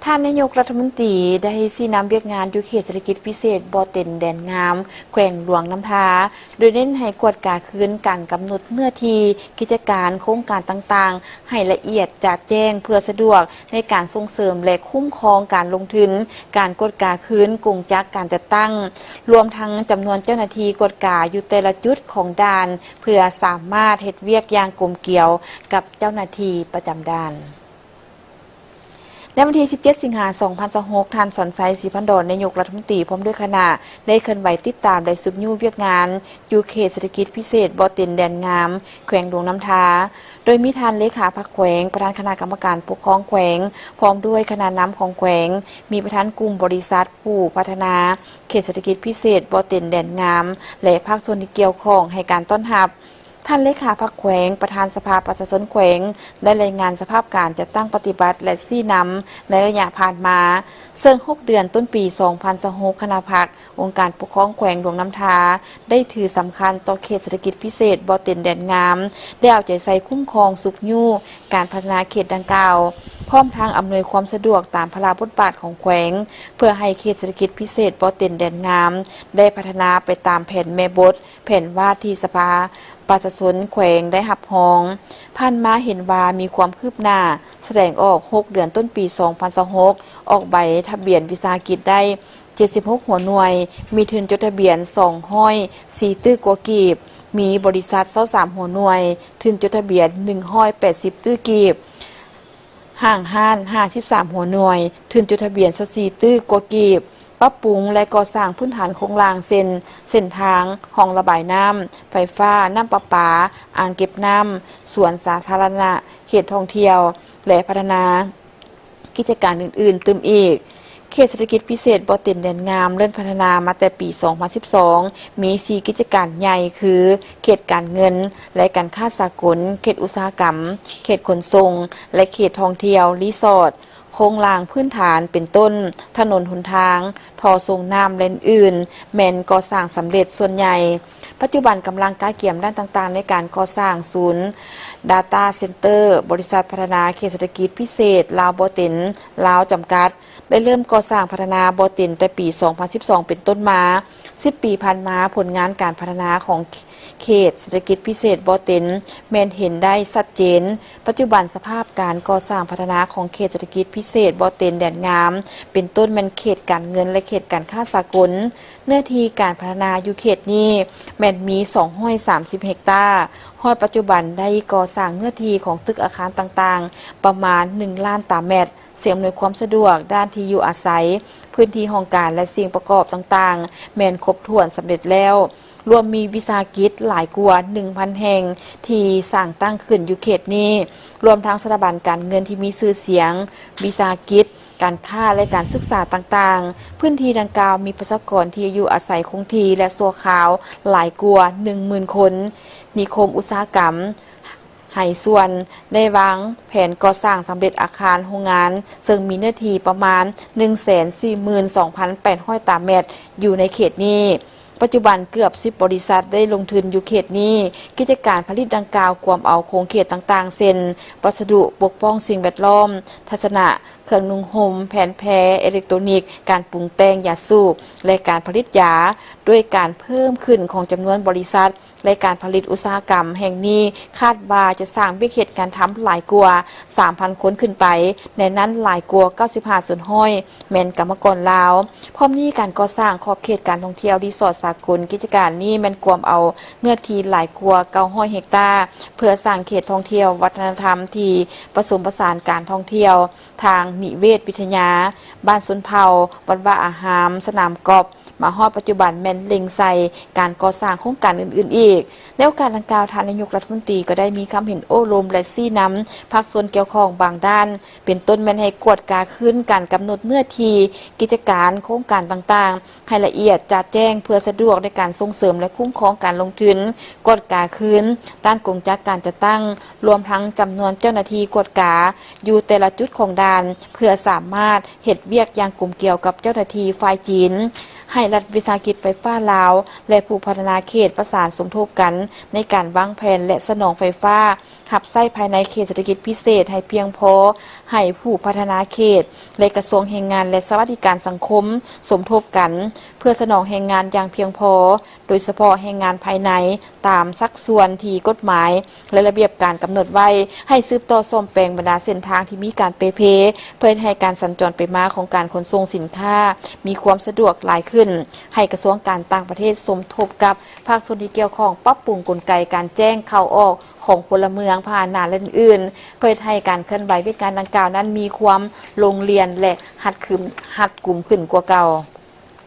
ທ່ານນາຍົກລັດຖະມົນຕີໄດ້ຊີ້ນຳວຽກງານຢູ່ເຂດເສດຖະກິດພິເສດບໍ່ເຕັນແດນງາມ ແຂວງຫຼວງນ້ຳທາ ໂດຍເນັ້ນໃຫ້ກວດກາຄືນການກຳນົດເນື້ອທີ່ກິດຈະການໂຄງການຕ່າງໆ ໃຫ້ລະອຽດຈະແຈ້ງ ເພື່ອສະດວກໃນການສົ່ງເສີມ ແລະ ຄຸ້ມຄອງການລົງທຶນ, ການກວດກາຄືນກົງຈັກການຈັດຕັ້ງ, ລວມທັງຈຳນວນເຈົ້າໜ້າທີ່ກວດກາຢູ່ແຕ່ລະຈຸດຂອງດ່ານ ເພື່ອສາມາດເຮັດວຽກຢ່າງກົມກຽວກັບເຈົ້າໜ້າທີ່ປະຈຳດ່ານ. ໃນວັນທີສິບເຈັດ ສິງຫາ ສອງພັນຊາວຫົກ ທ່ານ ສອນໄຊ ສີພັນດອນ ນາຍົກລັດຖະມົນຕີ ພ້ອມດ້ວຍຄະນະ ໄດ້ເຄື່ອນໄຫວຕິດຕາມ ແລະ ສືບຍູ້ວຽກງານຢູ່ເຂດເສດຖະກິດພິເສດບໍ່ເຕັນແດນງາມ ແຂວງຫຼວງນ້ຳທາ ໂດຍມີທ່ານເລຂາພັກແຂວງ, ປະທານຄະນະກຳມະການປົກຄອງແຂວງ, ພ້ອມດ້ວຍຄະນະນຳຂອງແຂວງ, ມີປະທານກຸ່ມບໍລິສັດຜູ້ພັດທະນາເຂດເສດຖະກິດພິເສດບໍ່ເຕັນແດນງາມ ແລະ ພາກສ່ວນທີ່ກ່ຽວຂ້ອງໃຫ້ການຕ້ອນຮັບ. ທ່ານເລຂາພັກແຂວງ, ປະທານສະພາປະຊາຊົນແຂວງ ໄດ້ລາຍງານສະພາບການຈັດຕັ້ງປະຕິບັດ ແລະ ຊີ້ນຳໃນໄລຍະຜ່ານມາ, ເຊິ່ງຫົກເດືອນຕົ້ນປີສອງພັນຊາວຫົກ ຄະນະພັກ ອົງການປົກຄອງແຂວງຫຼວງນ້ຳທາ ໄດ້ຖືສຳຄັນຕໍ່ເຂດເສດຖະກິດພິເສດບໍ່ເຕັນແດນງາມ ໄດ້ເອົາໃຈໃສ່ຄຸ້ມຄອງຊຸກຍູ້ການພັດທະນາເຂດດັ່ງກ່າວ, ພ້ອມທັງອຳນວຍຄວາມສະດວກຕາມພາລະບົດບາດຂອງແຂວງ, ເພື່ອໃຫ້ເຂດເສດຖະກິດພິເສດບໍ່ເຕັນແດນງາມ ໄດ້ພັດທະນາໄປຕາມແຜນແມ່ບົດ, ແຜນວາດທີ່ສະພາປະຊາຊົນແຂວງໄດ້ຮັບຮອງ. ຜ່ານມາເຫັນວ່າມີຄວາມຄືບໜ້າ, ສະແດງອອກ ຫົກເດືອນຕົ້ນປີສອງພັນຊາວຫົກ ອອກໃບທະບຽນວິສາຫະກິດໄດ້ເຈັດສິບຫົກຫົວໜ່ວຍ, ມີທຶນຈົດທະບຽນສອງຮ້ອຍສີ່ຕື້ກວ່າກີບ, ມີບໍລິສັດຊາວສາມຫົວໜ່ວຍ, ທຶນຈົດທະບຽນໜຶ່ງຮ້ອຍແປດສິບຕື້ກີບ. ຫ້າງຮ້ານຫ້າສິບສາມຫົວໜ່ວຍ, ທຶນຈົດທະບຽນຊາວສີ່ຕື້ກວ່າກີບ, ປັບປຸງ ແລະ ກໍ່ສ້າງພື້ນຖານໂຄງລ່າງ ເຊັ່ນ ເສັ້ນທາງ, ຮ່ອງລະບາຍນ້ຳ, ໄຟຟ້າ, ນ້ຳປະປາ, ອ່າງເກັບນ້ຳ, ສວນສາທາລະນະ, ເຂດທ່ອງທ່ຽວ ແລະ ພັດທະນາກິດຈະການອື່ນໆ ຕື່ມອີກ. ເຂດເສດຖະກິດພິເສດບໍ່ເຕັນແດນງາມ ເລີ່ມພັດທະນາມາແຕ່ປີສອງພັນສິບສອງ ມີສີ່ກິດຈະການໃຫຍ່ ຄື ເຂດການເງິນ ແລະ ການຄ້າສາກົນ, ເຂດອຸດສາຫະກຳ, ເຂດຂົນສົ່ງ ແລະ ເຂດທ່ອງທ່ຽວ, ຣີສອດ, ໂຄງລ່າງພື້ນຖານ ເປັນຕົ້ນ ຖະໜົນຫົນທາງ, ທໍ່ສົ່ງນ້ຳ ແລະ ອື່ນໆ ແມ່ນກໍ່ສ້າງສຳເລັດສ່ວນໃຫຍ່. ປັດຈຸບັນກຳລັງກະກຽມດ້ານຕ່າງໆ ໃນການກໍ່ສ້າງສູນ Data Center ບໍລິສັດພັດທະນາເຂດເສດຖະກິດພິເສດລາວບໍ່ເຕັນ ລາວ ຈຳກັດ ໄດ້ເລີ່ມກໍ່ສ້າງພັດທະນາບໍ່ເຕັນແຕ່ປີສອງພັນສິບສອງເປັນຕົ້ນມາ. ສິບປີຜ່ານມາ, ຜົນງານການພັດທະນາຂອງເຂດເສດຖະກິດພິເສດບໍ່ເຕັນແມ່ນເຫັນໄດ້ຊັດເຈນ. ປັດຈຸບັນສະພາບການກໍ່ສ້າງພັດທະນາຂອງເຂດເສດຖະກິດພິເສດບໍ່ເຕັນແດນງາມ ເປັນຕົ້ນແມ່ນເຂດການເງິນ ແລະ ເຂດການຄ້າສາກົນ, ເນື້ອທີ່ການພັດທະນາຢູ່ເຂດນີ້ແມ່ນມີສອງຮ້ອຍສາມສິບເຮັກຕາ. ຮອດປັດຈຸບັນໄດ້ກໍ່ສ້າງເນື້ອທີ່ຂອງຕຶກອາຄານຕ່າງໆ ປະມານໜຶ່ງລ້ານຕາແມັດ. ສິ່ງອຳນວຍຄວາມສະດວກດ້ານທີ່ຢູ່ອາໄສ, ພື້ນທີ່ຫ້ອງການ ແລະ ສິ່ງປະກອບຕ່າງໆ ແມ່ນຄົບຖ້ວນສຳເລັດແລ້ວ. ລວມມີວິສາຫະກິດຫຼາຍກວ່າໜຶ່ງພັນແຫ່ງທີ່ສ້າງຕັ້ງຂຶ້ນຢູ່ເຂດນີ້, ລວມທັງສະຖາບັນການເງິນທີ່ມີຊື່ສຽງ, ວິສາຫະກິດ, ການຄ້າ ແລະ ການສຶກສາຕ່າງໆ. ພື້ນທີ່ດັ່ງກ່າວມີປະຊາກອນທີ່ຢູ່ອາໄສຄົງທີ່ ແລະ ຊົ່ວຄາວຫຼາຍກວ່າໜຶ່ງໝື່ນຄົນ. ນິຄົມອຸດສາຫະກຳ ໃຫ້ສ່ວນໄດ້ວາງແຜນກໍ່ສ້າງສຳເລັດອາຄານໂຮງງານ, ເຊິ່ງມີເນື້ອທີ່ປະມານໜຶ່ງແສນສີ່ໝື່ນສອງພັນແປດຮ້ອຍຕາແມັດຢູ່ໃນເຂດນີ້. ປັດຈຸບັນເກືອບສິບບໍລິສັດໄດ້ລົງທຶນຢູ່ເຂດນີ້. ກິດຈະການຜະລິດດັ່ງກ່າວກວມເອົາຂົງເຂດຕ່າງໆ ເຊັ່ນ ວັດສະດຸປົກປ້ອງສິ່ງແວດລ້ອມ, ທັດສະນະ, ເຄື່ອງນຸ່ງຫົ່ມ, ແຜ່ນແພ, ເອເລັກໂຕນິກ, ການປຸງແຕ່ງຢາສູບ ແລະ ການຜະລິດຢາ. ດ້ວຍການເພີ່ມຂຶ້ນຂອງຈຳນວນບໍລິສັດ ແລະ ການຜະລິດອຸດສາຫະກຳແຫ່ງນີ້ ຄາດວ່າຈະສ້າງວຽກເຮັດງານທຳຫຼາຍກວ່າສາມພັນຄົນຂຶ້ນໄປ, ໃນນັ້ນຫຼາຍກວ່າເກົ້າສິບຫ້າສ່ວນຮ້ອຍແມ່ນກຳມະກອນລາວ. ພ້ອມນີ້, ການກໍ່ສ້າງຂອບເຂດການທ່ອງທ່ຽວຣີສອດສາກົນ ກິດຈະການນີ້ແມ່ນກວມເອົາເນື້ອທີ່ຫຼາຍກວ່າເກົ້າຮ້ອຍເຮັກຕາ ເພື່ອສ້າງເຂດທ່ອງທ່ຽວວັດທະນະທຳທີ່ປະສົມປະສານການທ່ອງທ່ຽວທາງນິເວດວິທະຍາ, ບ້ານຊົນເຜົ່າ, ວັດວາອາຮາມ, ສະໜາມກອບ, ມາຮອດປັດຈຸບັນແມ່ນເລັ່ງໃສ່ການກໍ່ສ້າງໂຄງການອື່ນໆອີກ. ໃນໂອກາດດັ່ງກ່າວ, ທ່ານນາຍົກລັດຖະມົນຕີກໍໄດ້ມີຄຳເຫັນໂອ້ລົມ ແລະ ຊີ້ນຳພາກສ່ວນກ່ຽວຂ້ອງບາງດ້ານ, ເປັນຕົ້ນແມ່ນໃຫ້ກວດກາຄືນການກຳນົດເນື້ອທີ່ກິດຈະການໂຄງການຕ່າງໆ ໃຫ້ລະອຽດຈະແຈ້ງ ເພື່ອສະດວກໃນການສົ່ງເສີມ ແລະ ຄຸ້ມຄອງການລົງທຶນ, ກວດກາຄືນດ້ານກົງຈັກການຈັດຕັ້ງ, ລວມທັງຈຳນວນເຈົ້າໜ້າທີ່ກວດກາຢູ່ແຕ່ລະຈຸດຂອງດ່ານ ເພື່ອສາມາດ ເຮັດວຽກຢ່າງກົມກຽວກັບເຈົ້າໜ້າທີ່ຝ່າຍຈີນ. ໃຫ້ລັດວິສາຫະກິດໄຟຟ້າລາວ ແລະ ຜູ້ພັດທະນາເຂດປະສານສົມທົບກັນ ໃນການວາງແຜນ ແລະ ສະໜອງໄຟຟ້າຮັບໃຊ້ພາຍໃນເຂດເສດຖະກິດພິເສດໃຫ້ພຽງພໍ, ໃຫ້ຜູ້ພັດທະນາເຂດ ແລະ ກະຊວງແຮງງານ ແລະ ສະຫວັດດີການສັງຄົມສົມທົບກັນ ເພື່ອສະໜອງແຮງງານຢ່າງພຽງພໍ, ໂດຍສະເພາະແຮງງານພາຍໃນ ຕາມສັດສ່ວນທີ່ກົດໝາຍ ແລະ ລະບຽບການກຳນົດໄວ້, ໃຫ້ສືບຕໍ່ສ້ອມແປງບັນດາເສັ້ນທາງທີ່ມີການເປ່ເພ ເພື່ອເຮັດໃຫ້ການສັນຈອນໄປມາຂອງການຂົນສົ່ງສິນຄ້າມີຄວາມສະດວກຫຼາຍຂຶ້ນ, ໃຫ້ກະຊວງການຕ່າງປະເທດສົມທົບກັບພາກສ່ວນທີ່ກ່ຽວຂ້ອງ ປັບປຸງກົນໄກການແຈ້ງເຂົ້າອອກຂອງພົນລະເມືອງ, ພາຫະນະ ແລະ ອື່ນໆ ເພື່ອເຮັດໃຫ້ການເຄື່ອນໄຫວວຽກງານດັ່ງກ່າວນັ້ນມີຄວາມໂລ່ງລ່ຽນ ແລະ ຮັດຂຶ້ນ ຮັດກຸມຂຶ້ນກວ່າເກົ່າ.